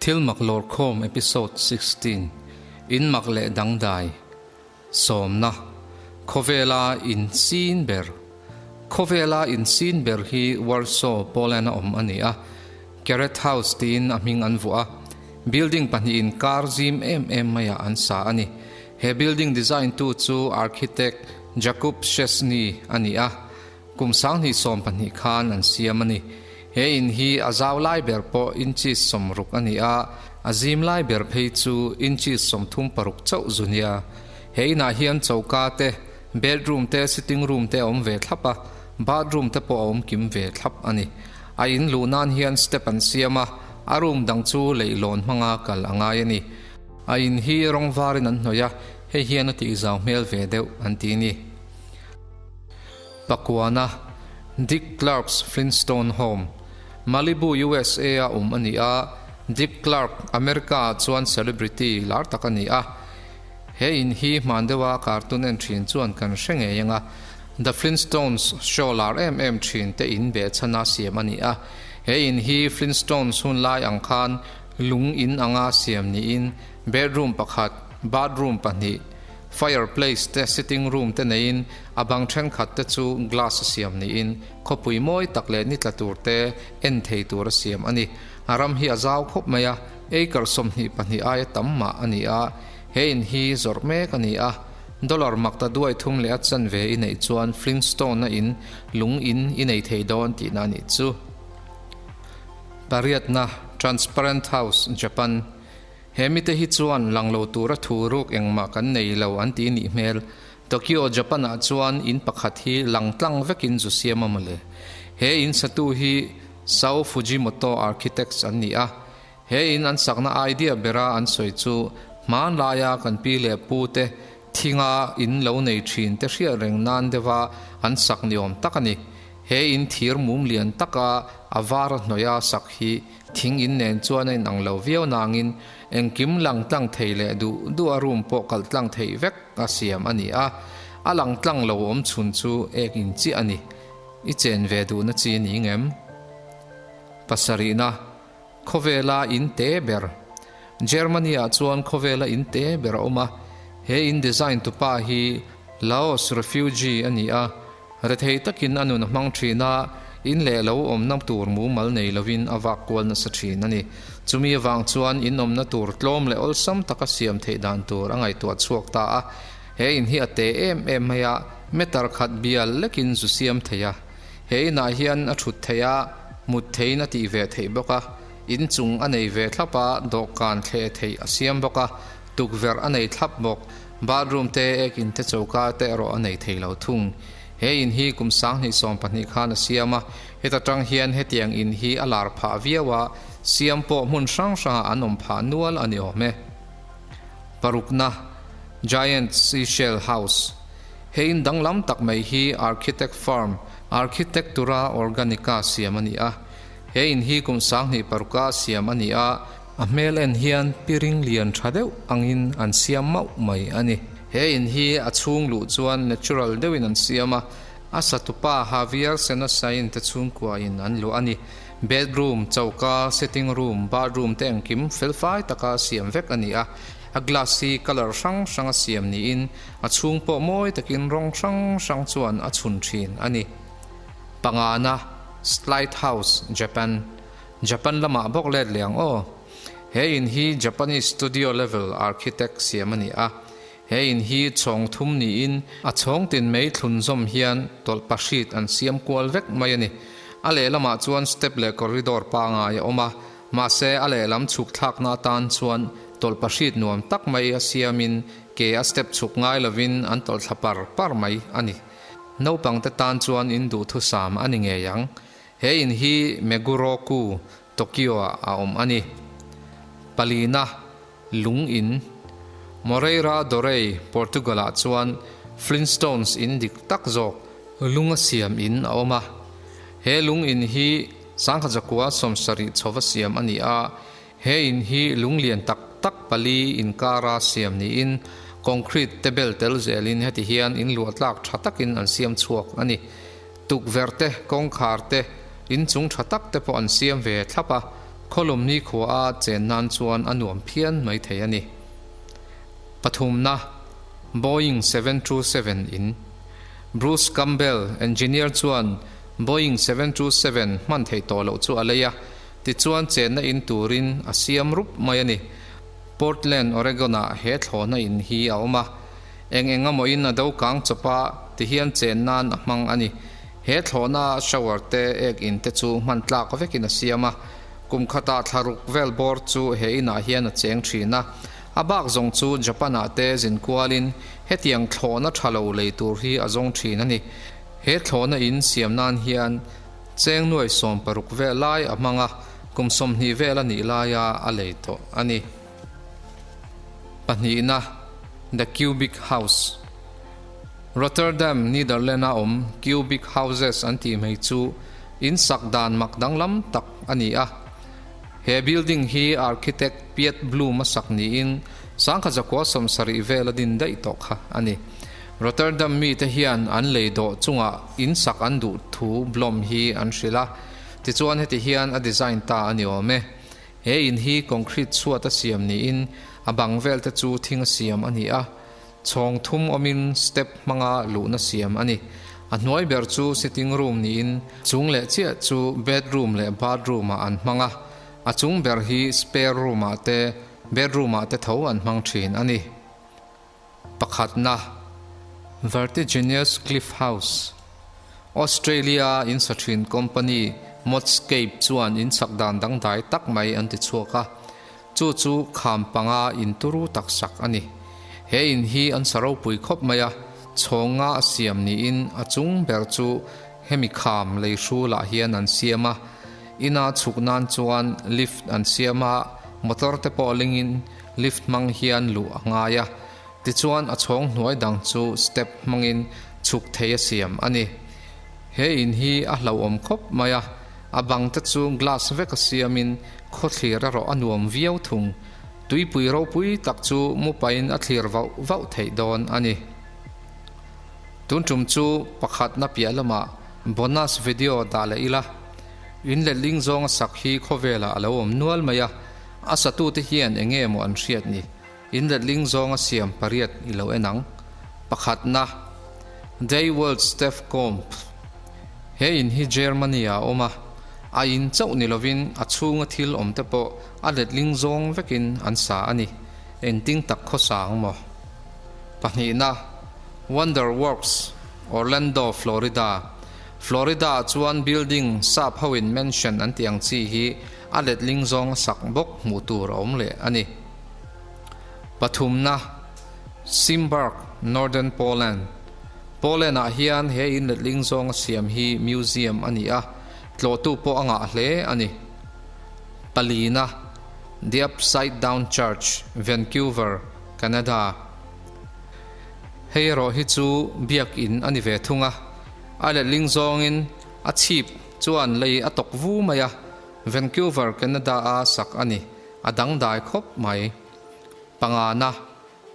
Thilmak Lawrkhawm Episode 16, In mak leh dangdai, Sawmna, Khawvela in sin ber Khawvela in sin ber hi Warsaw, Poland a awm a ni a, Carrot House tiin a hming an vuah a, building pahnihin kar zim em em maiah an sa a ni. He building design tu chu architect Jakub Szczesny a ni a, Kum 2012 khan an siam a ni. He in hi a zau lai ber pawh inches 60 a ni a, a zim lai ber phei chu inches 36 chauh zu nia. He inah hian choka te, bedroom te, sitting room te a awm ve thlap a, bathroom te pawh a awm kim ve thlap a ni. A in luh nan hian step an siam a, a room dang chu leihlawn hmanga kal a ngai a ni. A in hi rawng varin an hnawih a, hei hian a tihzau hmel ve deuh an ti ni. Pakuana, Dick Clark's Flintstone Home, Malibu, USA a awm a ni a, Dick Clark, America ah chuan celebrity lar tak a ni a. He in hi hman deuha cartoon en thin chuan kan hre ngei ang a, The Flintstones show lar em em thin te in behchhana siam a ni a. He in hi Flintstones hun lai ang khan lung in anga siam niin bedroom pakhat, bathroom pahnih, Fireplace te sitting room te neiin a bang thenkhat te chu glass a siam niin khawpui mawi tak leh ni tla tur te en thei tur a siam a ni. A ram hi a zau khawp mai a, acre 22 aia tam mah a ni a, he in hi zawrh mek a ni a. Dollar mak ta duai thum leh a chanve i neih chuan Flintstone a in lung in i nei thei dawn tihna a nih chu. Pariatna, Transparent House, Japan. He mite hi chuan lang lo tura thu ruk engmah kan nei lo an ti nih hmel. Tokyo, Japan ah chuan in pakhat hi lang tlang vekin zu siam a mawle. He in satu hi Sao Fujimoto Architects an ni a. He in an sakna idea bera an sawi chu hmanlaia kan pi leh pu te thinga in lo nei thin te hriat reng nan deuha an sak ni awm tak a ni. He in thir mum lian taka a var a hnawih a sak hi Thing in nen chuan a inang lo viau nangin engkim lang tlang thei leh duh duh a room pawh kalh tlang theih vek a siam a ni a, a lang tlang lo awm chhun chu ek in chiah a ni. I chen ve duhna chi a ni ngem? Pasarihna, Khawvela in te ber. Germany ah chuan khawvela in te ber a awm a, he in design tupa hi Laos refugee a ni a, Rethei takin a nun a hmang thin a, in leh lo awmna tur mumal nei lovin a vak kual nasa thin a ni. Chumi avang chuan in awmna tur tlawm leh awlsam taka siam theih dan tur a ngaihtuah chhuak ta a. He in hi a te em em mai a, meter khat bial lekin zu siam thei a. He inah hian a thut theih a, mut theiin a tih ve theih bawk a. In chung a nei ve thlap a, dawhkan thleh theih a siam bawk a, tukverh a nei thlap bawk. Bathroom te, ek in te, choka te erawh a nei thei lo thung. He in hi kum 2012 khan a siam a, heta tang hian hetiang in hi a lar phah viau a, siam pawh hmun hrang hrangah an awm phah nual a ni awm e. Parukna, Giant Seashell House. He in danglam tak mai hi architect firm Architectura Organica siam a ni a. He in hi kum 2006 a siam a ni a, A hmel en hian piring lian tha deuh angin an siam mauh mai a ni. He in hi a chhung luh chuan natural deuhin an siam a, a satupa Javier Senosain te chhungkua in an luah a ni. Bedroom, choka, sitting room, bathroom te engkim felfai taka siam vek a ni a. A glass hi colour hrang hranga siam niin a chhung pawh mawi takin rawng hrang hrang chuan a chhun thin a ni. Pangana, Slide House, Japan. Japan lamah bawk let leh ang aw. He in hi Japanese studio level architect siam a ni a. He in hi chhawng thum niin a chhawng tin mai thlun zawm hian tawlh pahrit an siam kual vek mai a ni. A lehlamah chuan step leh corridor pangai a awm a, mahse a lehlam chhuk thlakna atan chuan tawlh pahrit nuam tak mai a siamin ke a step chhuk ngai lovin an tawlh thla par par mai a ni. Naupangte tan chuan in duhthusam a ni ngei ang. He in hi Meguro-ku, Tokyo-ah a awm a ni. Palina, Lung In, Moreira do Rei, Portugal-ah chuan Flintstones in dik tak zawk lunga siam in a awm a. He lung in hi 1970 chhova siam a ni a, he in hi lung lian tak tak pali inkara siam niin concrete te bel tel zelin heti hian in luahtlak tha takin an siam chhuak a ni. Tukverh te, kawngkhar te, inchung tha tak te pawh an siam ve thlap a. Khawlum nikhua a chen nan chuan a nuam phian mai thei a ni. Pathumna, Boeing 727 in Bruce Campbell, engineer chuan Boeing 727 hman theih tawh loh chu a lei a, tichuan chenna in turin a siam rup mai a ni. Portland, Oregon-ah he thlawhna in hi a awm a, eng eng emaw in a do kang chawp a, tihian chen nan a hmang a ni. He thlawhna shower te, ek in te chu hman tlak vekin a siam a, kum khatah thlaruk vel bawr chu he inah hian a cheng thin a. A bak zawng chu Japan-ah te zin kualin hetiang thlawhna tha lo lei tur hi a zawng thin a ni. He thlawhna in siam nan hian cheng nuai 60 vel lai a hmang a, kum 20 vel a nih laia a lei tawh a ni. Pahnihna, The Cubic House. Rotterdam, Netherlands-a awm Cubic Houses an tih mai chu in sak dan mak danglam tak a ni a. He building hi architect Piet Bloem a sak niin 1970 vel a din daih tawh kha a ni. Rotterdam mite hian an lei dawh chungah in sak an duh thu Blom hi an hrilh a, tichuan heti hian a design ta a ni awm e. He in hi concrete chhuat a siam niin a bang vel te chu thing a siam a ni a. Chhawng thum awmin step hmanga luhna siam a ni. A hnuai ber chu sitting room niin chung leh chiah chu bedroom leh bathroom ah an hmang a, a chung ber hi spare room ah te bedroom ah te tho an hmang thin a ni. Pakhatna, Vertiginous Cliff House, Australia in sa thin company Modscape chuan in chak dan dangdai tak mai an ti chhuak a. Chu chu kham panga in turu tak sak a ni. He in hi an sa ropui khawp mai a, chhawng nga a siam niin a chung ber chu hemi kham lei hrulah hian an siam a. Ina chhuk nan chuan lift an siam a, motor te pawh lingin lift hmang hian luh a ngai a. Tichuan a chhawng hnuai dang chu step hmangin chhuk thei a siam a ni. He in hi a hlauhawm khawp mai a, a bang te chu glass vek a siamin khawthlir erawh a nuam viau thung. Tuipui ropui tak chu mu pahin a thlir vauh vauh theih dawn a ni. Tun tum chu pakhatna piah lamah bonus video dah leh ila, in letling zawnga sak hi khawvelah a lo awm nual mai a, a satute hian eng nge maw an hriat ni? In letling zawnga siam pariat i lo en ang. Pakhatna, Day World Stef Comp. He in hi Germany ah a awm a, a in chauh ni lovin a chhunga thil awm te pawh a letling zawng vekin an sa a ni. Engting tak khawsa ang maw? Pahnihna, Wonder Works, Orlando, Florida. Florida ah chuan building sap hoin mansion an tih ang chi hi a letling zawnga sak bawk hmuh tur a awm leh a ni. Pathumna, Simburg, Northern Poland. Poland-ah hian he in letling zawnga siam hi museum a ni a, tlawhtu pawh a ngah hle a ni. Palina, The Upside Down Church, Vancouver, Canada. Hei erawh hi chu biak in a ni ve thung a, a letling zawngin a chhip chuan lei a tawk vu mai a, Vancouver, Canada-a sak a ni. A dangdai khawp mai. Pangana,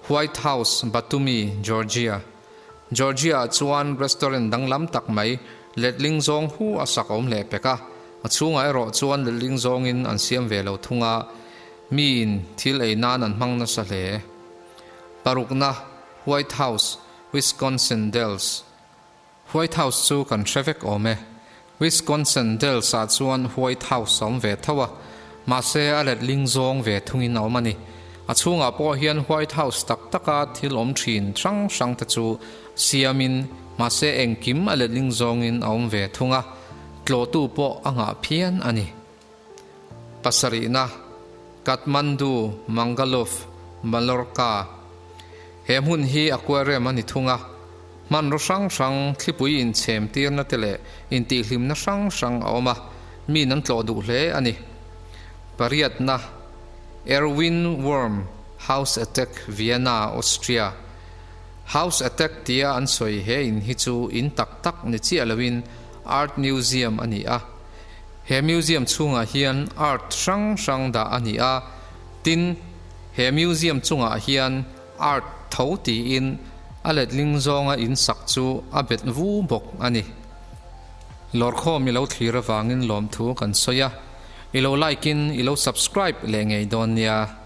White House, Batumi, Georgia. Georgia-ah chuan restaurant danglam tak mai, letling zawng hu a sak awm leh pek a. A chhungah erawh chuan letling zawngin an siam ve lo thung a, miin thil ei nan an hmang nasa hle. Parukna, White House, Wisconsin Dells. White House chu kan hre vek awm e. Wisconsin Dells ah chuan White House a awm ve tho a, mahse a letling zawng ve thungin a awm a ni. A chhungah pawh hian White House tak taka thil awm thin hrang hrang te chu siamin mahse engkim a letling zawngin a awm ve thung a, tlawhtu pawh a ngah phian a ni. Pasarihna, Kathmandu, Mangaluf, Mallorca. He hmun hi aquarium a ni thung a, hmanraw hrang hrang, thlipui inchhem tirna te leh intihhlimna hrang hrang a awm a, miin an tlawh duh hle a ni. Pariatna, Erwin Wurm House Attack, Vienna, Austria. House Attack tia an sawi he in hi chu in tak tak ni chiah loin Art Museum a ni a. He museum chhungah hian art hrang hrang dah a ni a, tin, he museum chungah hian art tho tiin a letling zawnga in sak chu a bet vu bawk a ni. Lawrkhawm i lo thlir avangin lawmthu kan sawi a. I lo like in i lo subscribe leh ngei dawn nia.